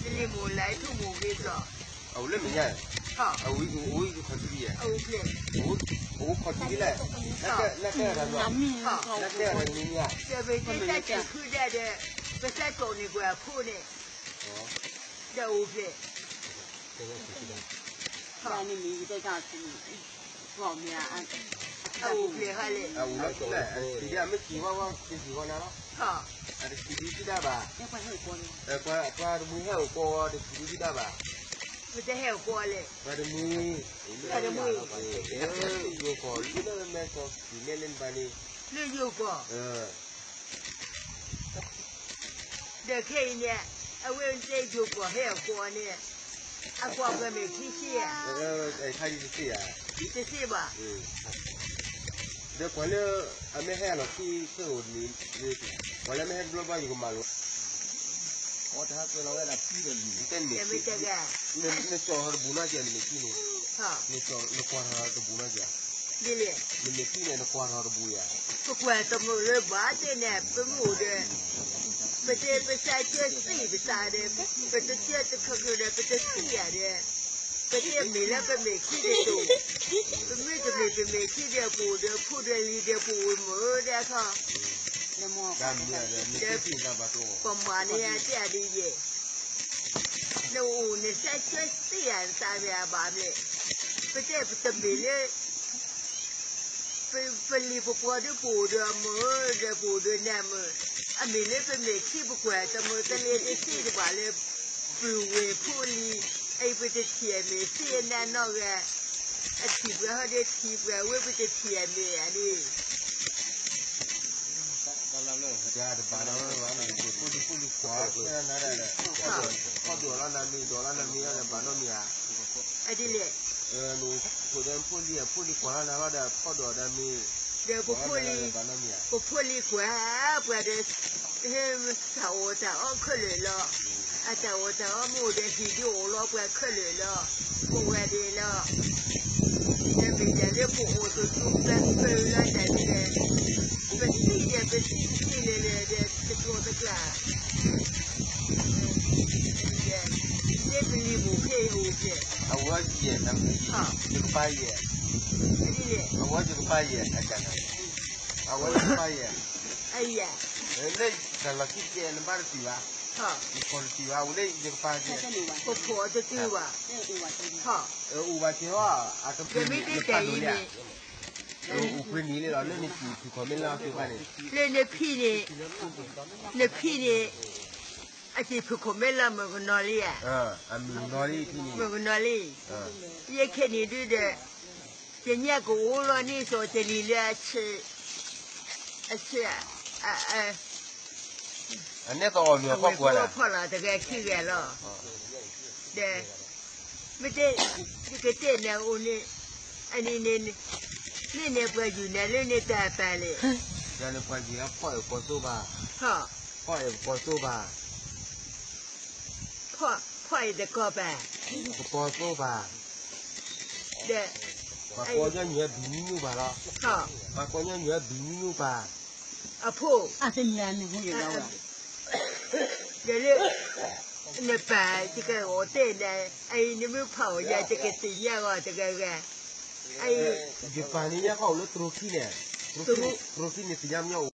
တလံၤမိၢ်လၢထူမိၢ်ဂ့ၤဘျီ, အအိၣ်လၢမဲာ်ညါ, အဝဲအိၣ်ခီၣ်ထံးယဲ, အိၣ်ခီၣ်ထံးလဲၣ်, နတဲအီၤတၢ်မံၤ, နတဲအီၤတၢ်မံၤညါ, ပတၢ်စူၤခုဒၣ်ဒီး, ပတၢ်ကိးန့ၢ်ကွၢ်အခိၣ်န့ၣ်, ဒီးအိၣ်ဖျဲၣ် အအိၣ်ဖျဲၣ်ဟီလဲၣ်, အအိၣ်လၢကီၢ်လၢ အတစံးဒ်အမ့ၢ်စံးဝဲဝဲ ကစံးဝဲနၤလီၤ, အတစံးဒ်ဒံးဒၣ်ဘၣ်, ပှၤတမှံဟဲအိၣ်ကိးဝဲ တစံးဒ်ဒံးဒၣ်ဘၣ်, ပတဟဲအိၣ်ကိးလဲၣ်, ပှၤတမှံ, ပှၤတမှံ, ယိၤကီၢ်လၢမဲာ်ကီၢ် ကံၤလဲၣ်လၢနဘၣ်န့ၣ်, လၢယိၤကီၢ် ဒီးခဲအံၤန့ၣ်, အဝဲသ့ၣ်ယိၤကီၢ်ဟဲအကွီၢ်န့ၣ်, အကွီၢ်ပှဲၤမ့ၢ်ခံဆံဧါ, တသ့ဘၣ်, ဒီးကွၢ်လၢ အမ့ၢ်ဟဲအလီၢ်ခံဖဲအိၣ်န့ၣ်, ကွၢ်လၢမ့ၢ်ဟဲတဘျီဘျီယကမၤလိာ်, အတဟဲကွဲးလီၤဝဲဒၣ်ဖံဒီးလံၤ, နကၠီၣ်ထီၣ်တဘူးနီကဲ နမ့ၢ်ဖံန့ၣ်, နကွၢ်ထီၣ်တဘူးနီကဲ, ဒ်လဲၣ်, နမ့ၢ်ဖံန့ၣ် နကွၢ်ထီၣ်တဘူးယၤ, ပကွၢ်တမုာ်လၢၤဘၣ်သ့ၣ်န့ၣ် ပမ့ၢ်အိၣ်ဒီး, ပတဲပစၢ်ကၢသ့ၣ်ပသးဒီး, ပတကၢတခီခီဒီး ပတသ့ၣ်ယၤဒီး, ပတဲမ့ၢ်လၢပမ့ၢ်ခံဒီးတအိၣ်, ပမ့ၢ်တမ့ၢ်ပမ့ၢ်ခံဒီးပအိၣ်ဒီးဖိဒီးလံၤဒီးပအိၣ်မုာ်ဒီးအခီ ပမၤန့ၢ်ယၤတဲဒ်ယဲၢ်, နအိၣ်နစၢ်ကၢသ့ၣ်ယၤနသးမ့ၢ်အဘၣ်မ့ၢ်, ပတဲပတမ့ၢ်လၢ ပလံၤပပှီၤဒီးပအိၣ်ဒီးအမုာ်ဒီးပအိၣ်ဒီးနၢ်မုာ်, အမ့ၢ်လၢပမ့ၢ်ခံပကွၢ်တမုာ်တလ့တသ့တဘၣ်လၢ ပုၢ်ဝဲၢ်ဖိလံၤ, အအံၤပတထံၣ်အမ့ၢ်သ့အနၢ်နီၢ်ဂၤ, အထံၣ်ပှၤဟီဒီးထံၣ်ပှၤဝဲပတထံၣ်အမ့ၢ်ဧါန့ၣ် တဘၣ်ဒီးဝဲလၢဖိလံၤဖိလံၤကွၢ်နၤဒၣ်လဲာ်, ဖီဒိၣ်လီၤနၤမ့ၢ်ဒိၣ်လီၤနၤမ့ၢ်အီၤဒီးဘၣ်နီတမံၤဧါ, အဒ်လဲၣ်, ဖိဒိၣ်ဖိလံၤအဖိလံၤကွၢ်လီၤနၤလီၤဒီးဖီဒိၣ်ဒီးမ့ၢ်, ဒီးပဖိလံၤ, ပဖိလံၤကွၢ်ပှၤဒီး, ဟဲတၢ်အီၣ်တၢ်အီခဲလၢာ်လီၤ, အတၢ်အီၣ်တၢ်အီမ့ၢ်အိၣ်ဒီးဟံၣ်ဒုးအိၣ်လီၤပှၤခဲလၢာ်လီၤ, ပဝဲဒၣ်လီၤ ဒီးမ့ၢ်တၢ်လၢပအိၣ်တတူၢ်ပှဲၤပၢၢ်လီၤတၢ်ဒ်လဲၣ်, ပသံဒီးပသံတသ့လၢၤလၢၤဒီးတကျိၤတကျါ, လၢပလံၤမိၢ်ဖဲအံၤအိၣ်ဖျဲၣ်, အဝဲယဲၢ်, ယကပၤယဲၢ်, ဒ်လဲၣ်, အဝဲယကပၤယဲၢ်, အဝဲယကပၤယဲၢ်, လၢတၢ်လီၢ်ခံကဲနဘၣ်တတုၤဘၣ်, နဖီၣ်တတုၤဘၣ်, အဝဲလၢယကပၤယဲၢ်, ပဖီၣ်တတုၤဘၣ်, အိၣ်ဘၣ်က့ၤဟီ, ယမ့ၢ်တဲတၢ်အံၤန့ၣ်, အိၣ်ပှဲၤနံၤလံလီၤ လၢနဖံးဖုၣ်ခီၣ်မ့ၢ်လၢအီၤသ့ၣ်တဖၣ်န့ၣ်, လၢနဖံးန့ၣ်, နဖံးန့ၣ်, အစံးဖုၣ်ခီၣ်မ့ၢ်လၢမုၢ်ကနီၤလံဧါ, မုၢ်ကနီၤလံ, ယဲခဲနံၣ်ဒုဒီး, ယညါကအိၣ်လီၤန့ၣ်စီၤတလံၤလၢအဆၢ, အဆၢ, အန့ၣ်သီအီၤမ့ၢ်အဖီခိၣ်ဝဲဒၣ်, ဖီလီၤတဂၤခံဂၤလီၤ, ဒီး မ့ၢ်တဲ, ယကတဲနၤအိၣ်န့ၣ်, အန့ၣ်န့ၣ်, န့ၣ်န့ၣ်ပှၤယုၢ်နၤလၢန့ၣ်တၢ်ပာ်လဲၣ်, ယၤန့ၣ်ပှၤယုၢ်အဖီၣ်အဲၣ်ကပီၤသိဘၣ်, ဖီၣ်အဲၣ်ကပီၤသိဘၣ်, ဖီၣ်အဲၣ်တကီၢ်ဘၣ်, ကပီၤသိဘၣ်, ဒီး, ပှၤကိးညီနုၢ်အဘံၤမံမုၢ်ဘၣ်လီၤ, ပှၤကိးညီနုၢ်အဘံၤမံမုၢ်ဘၣ်, အဖိ ဒီးလၢ နပၢ်ယကအိၣ်တဲနၤ, အအံၤနမ့ၢ်ဖးအီၤယၤယကသ့ၣ်ညါအီၤတဂၤဂၤ, အအံၤ ယပၢ်န့ၣ်ညါခီအိၣ်လၢတရူးခံန့ၣ်, တရူးခံန့ၣ်သ့ၣ်ညါမညီအိၣ်